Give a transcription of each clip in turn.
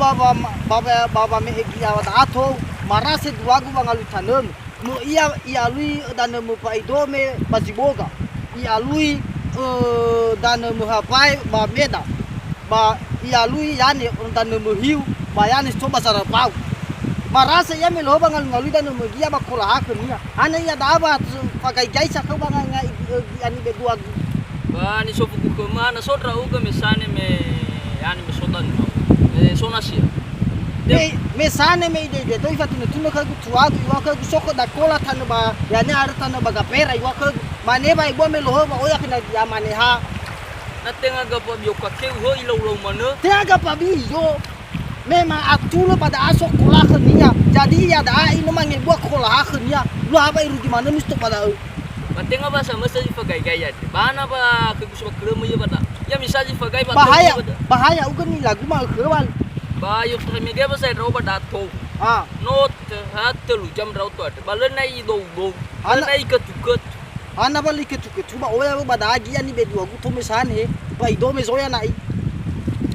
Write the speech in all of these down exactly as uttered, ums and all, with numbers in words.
Ba, ba, ba, ba, ba me'e gi'a da'a tou, marase duagu wangalui tanömö. Möi ia, i'alui danömö Pa'idome ba Ziboga. I'alui, ö, danömö Hapae ba Meda. Ba i'alui Yane danömö Hiu, ba Yane si tou ba Sarapau. Marase ia me loho ba ngalui-ngalui danömö gi'a ba kolaha khönia. Hana ia da'a ba fagaigai sa khöu ba nga-, nga-, i-, i-, ani be dua gu. Ba nisofu gu khöma, na so ndra'ugö me sane me ani me so danömö. Me so nasia. Me, me sane me ide-ide, doi fatunö-tunö khögu tuagu, iŵa'ö khögu so khö dakola tanö ba, Yane arö tanö ba Gapera, iŵa'ö khögu. Mane wa ebua me loho ba oya khönia gi'a mane ha. Na tenga gapa bio kakeu hö ilau-lau manö. Tenga gapa bio. Memang atulö ba da'a so kolaha khönia. Jadi ia da'a ino mangebua kolaha khönia. Lua ba irugi manö musto ba da'ö. Ba tenga ba samösa zi fagaigai andre. Ba na ba khögu so ba kölömö ia ba da'a. Ia misal zi fagai ba Bahaya, tölö ba da'a. Bahaya ugö ni lagu ma ökhö wal. Ba yo try mege ba sa ndra'o ba da'a tou. Ah. No tö-, ha tölu jam ndra'o tou andre. Ba lö na idou-dou. Lö Ana- na iketu-ketu. Hana wa liketu-ketu ba oya ba da'a gi'a ni be dua gu tome sane he. Pa'idome zoya na'i.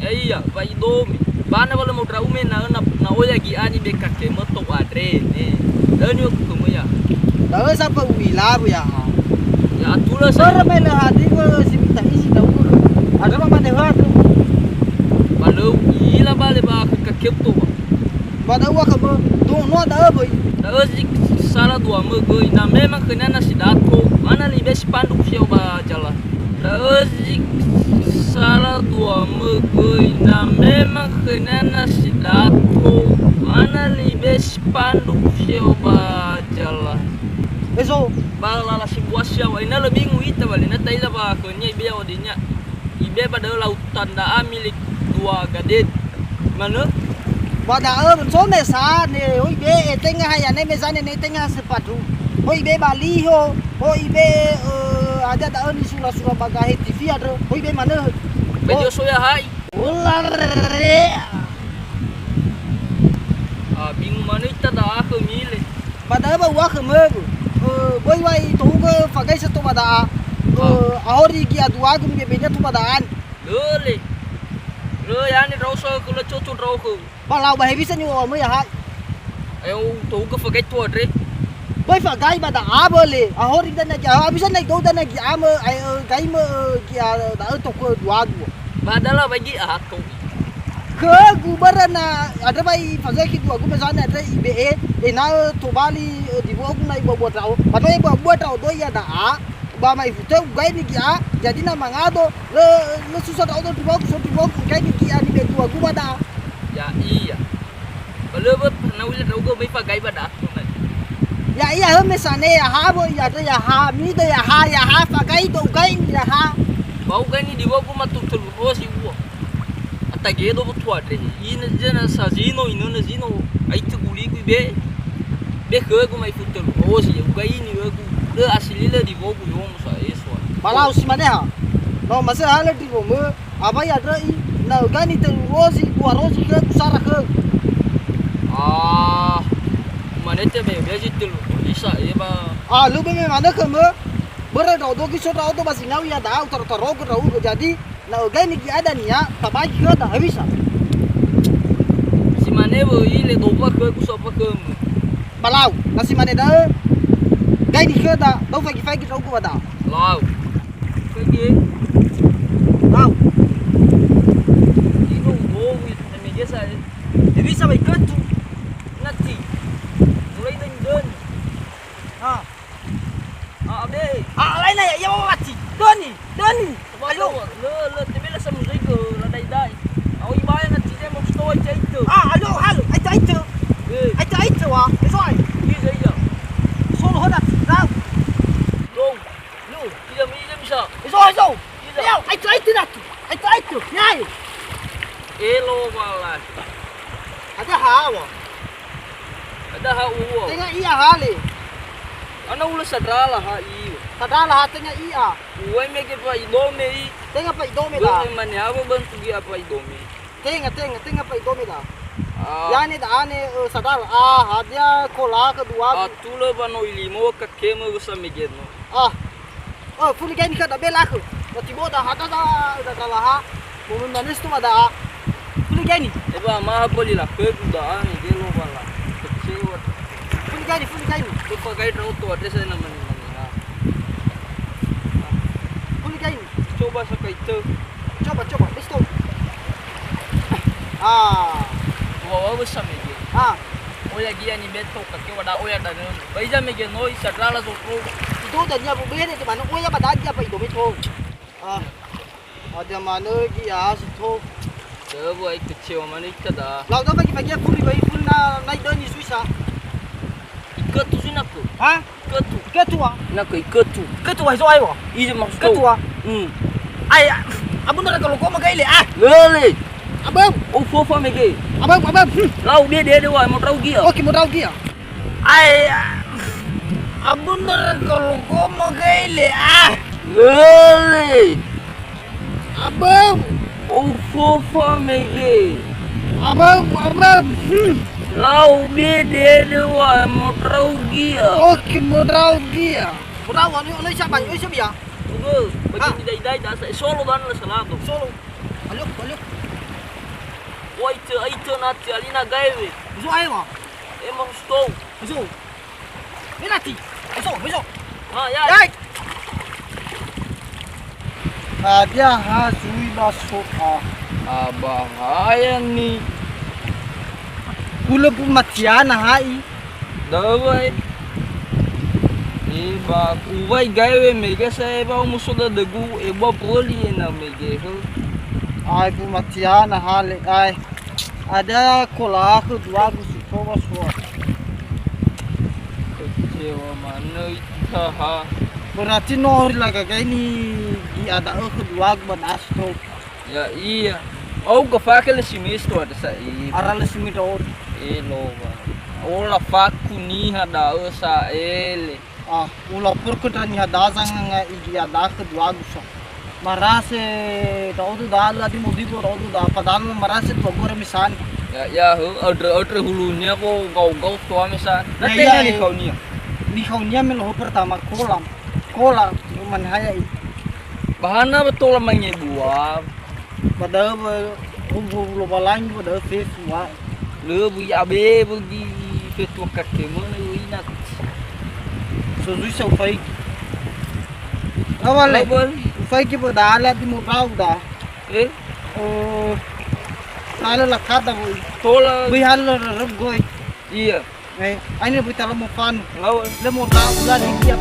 Ya iya, Pa'idome. Ba na wa lö mo ndra'u me na, na, na oya gi'a ni be kakemö tou andre ne. Döni wa kukömö ya. Da'ö sa pa u'ila ya. Ya atulö sa. Sara mai lö hadir wa si mita isi da'u. Ada ma mane hatu. Ba lö u'ila bale ba kakemö tou ba. Ba da'ö wa khömö, do noa da'ö böi. Da'ö zi sala dua mö göi, na memang khönia na si dato, mana libe si panduk sio ba jala. Da'ö zi sala dua mö göi, na memang khönia na si dato, mana libe si panduk sio ba jala. Ezo. Ba lala si buasi awai, na lebih nguita bale, na taila ba khönia ibe awadinia. Ibe ba da'ö lau tanda'a milik dua gaden. Manö? Ba da'ö, so me sa, ne, hoi be, e tenga ha ya ne me sa ne, ne tenga ha sepatu. Hoi be baliho, hoi be, eh, ada da'ö ni sura-sura ba gahe T V andrö. Hoi be manö. Be Oh. dio soya hai. Ulare. Ah, bingung manö ita da'a khö mile. Ba da'ö ba u'akhö mögu. Eh, böi wa itohugö fagai sato ba da'a. Eh, Ah. ahori gi'a duagu mibebenia to ba da'a. Lö le. Lö yane ndra'o so khö lö coco ndra'o khö. Ba lau ba hewisa ni wa möi ahai. Ayo utohugö fagai to andre. Böi fagai ba da'a böle. Ahori dania gi'a. Abisa na idou dania gi'a mö, ai, eh, gai mö, eh, gi'a da'ö to khö duagu. Ba dala ba gi'a to. Khögu börö na andrö ba ifazökhi duagu mezane andrö ibe'e, ena'ö tobali, eh, dibo'ögu na ibua-bua ndra'o. Ba no ibua-bua ndra'o doi ia da'a, ba ma'ifu tö ugai ni gi'a, jadi na mangado, lö, lö susa ndra'odo dibo'ögu, so dibo'ögu ugai ni gi'a ni be duagu ba da'a. Ya iya. Ba lö böt na u'ila ndra'ugö möi fagai ba da'a. Ya iya hö me sane ya ha bö ya dö ya ha, mi dö ya ha, ya ha fagai do ugai ni ya ha. Ba ugai ni dibo'ögu matu tölu rosi ua. Atagedo botua andre. Ina zena sa zino, inöna zino. Aitö guligu ibe. Be khögu ma'ifu tölu rosi, ugaini ögu. Lö asili lö dibo'ögu yomo sa eswa. Ba lau si mane ha. No mase halö dibo'ömö, awai andrö i, na ögani tölu rosi, dua rosi khögu sara khögu. Ah, mane te be be si tölu rosi sa e ba. Ah, lö be me manö khömö. Börö ndra'odo göi so ndra'odo ba zinau ia da'a, utaro-tarogö ndra'ugö. Jadi, Na ögai ni gi'a dania, tabagi khöda, hewisa. Si mane wöi le dowa khögu so apa khömö. Ba lau, na si mane da'ö, gai ni khöda, da'u faigi-faigi ndra'ugö ba da'a. Lau. Faigi. Lau. Ino udowi, na mege sa, eh. Hewisa wai götu. Nati. Mulai döni-döni. Ha. A, abe. A, laina ya, ya, wati. Döni, döni. Alo. Lö, lö, tebela samuzai ke la dai-dai. Au ibaya na tide mo sto ai caito. A, alo, halo, ai caito. Eh. Ai caito wa, eso ai. Iya, iya. Solo hoda, tau. Lo. Lo, iya, iya bisa. Eso, eso. Iya. Yo, ai caito datu. Ai caito. Nyai. Elo wala. Ada hawa. Ada ha ua. Tenga ia hale. Ana ula sadrala ha iu. Sadrala ha tenga ia. Uai mege pa idome i. Tenga pa idome da. Uai mane hawa bantu gi apa idome. Tenga, tenga, tenga pa idome da. Ah. Yane da ane, eh, sadrala. Ah, hadia kola kedua. Atulö ba no ilimo kakemö usa megeno. Ah. Oh, fuli gai ni khöda bela khö. Wati boda hata da, da, da laha. Momen manis tu ada. Gini. Eba maha beli la, ke guda, ah, ini dia lo bala. Kecewa. Fuli gini, fuli gini. Lupa kai drau tu, ada saya nama ni, mana, ha. Fuli gini. Coba sakai te. Coba, coba, let's go. Ah. Wa, wa, wa, sa mege. Ah. Oya gia ni beto, kake wa da oya da ne. Ba iza mege noi, sa drala zo ko. Ido da nia bu bene, te mano oya ba da gia ba ido beto. Ah. Ada mana gia si to. Coba ai kecewa mana ita da. Lau da bagi-bagi aku riba ifun na, na ido ni Swiss, ah. Ikut tu sini aku. Ha? Ikut tu. Ikut tu, ah. Nak ikut tu. Ikut tu, ah, so ayo. Iya maksud Ikut tu, ah. Hmm. Ai, ah, abun dara kalau kau magai le, ah. Lele. Abang. Oh, fofa mege. Abang, abang. Hmm. Lau dia, dia, dia, wah, mau tahu gia. Oke, mau tahu gia. Ai, ah, abun dara kalau kau magai le, ah. Lele. Abang. Oh, fofa mege. Abang, abang. Hmm. Lau bede de wa modrau gia. Oke, modrau gia. Modrau, anu, anu, siapa? Anu, siapa ya? Tunggu, bagi tidak idai dah saya solo dan lah salah tu. Solo. Aluk, aluk. Wah, itu, itu nanti alina gawe. Zo ayo, ah. Emang stop. Zo. Menati. Beso, beso. Ha, ya. Yai. Hadia ha zui ba so a. Abahaya ni. Hulö bu matiana ha'i. Dawai. Eba uwai gae we mege sa eba umuso dadegu eba boli ena mege he. Ai bu matiana hale ai. Ada kola aku dua gus. Coba sua. Kecewa manö ita ha. Berarti no hori lagagai ni di ada eh kedua ba dasto. Ya iya. Oh, gafake le simis tu ada sa'i. Ara le simis da'ö. Eh, lo, ba. Ola faku niha da'ö sa'ele. Ah, ula purku dan niha dazang nga igi ada kedua gusa. Marase, ta'odu da, la di modigo ta'odu da, padahal marase dua gore misan. Ya, ya, he, adre-adre hulunia ko gau-gau tua misan. Na Ya, tega ya, ni ya. Kaunia. Ni kaunia me loho pertama kolam. Kolam, rumah haya i. Bahana betul mangi dua. Padahal be, umbu lo balangi, padahal fefu, wa. Lö bu ya be bagi fetua kake mana ina. So zui sa ufaigi. Awale. Awal. Ufaigi pada alat di murau da. Eh? Oh. Tala la kada bu. Tola. Bu hal la rem goi. Iya. Eh, aina bu tala mo fan. Lawan. Le mo ta la di dia.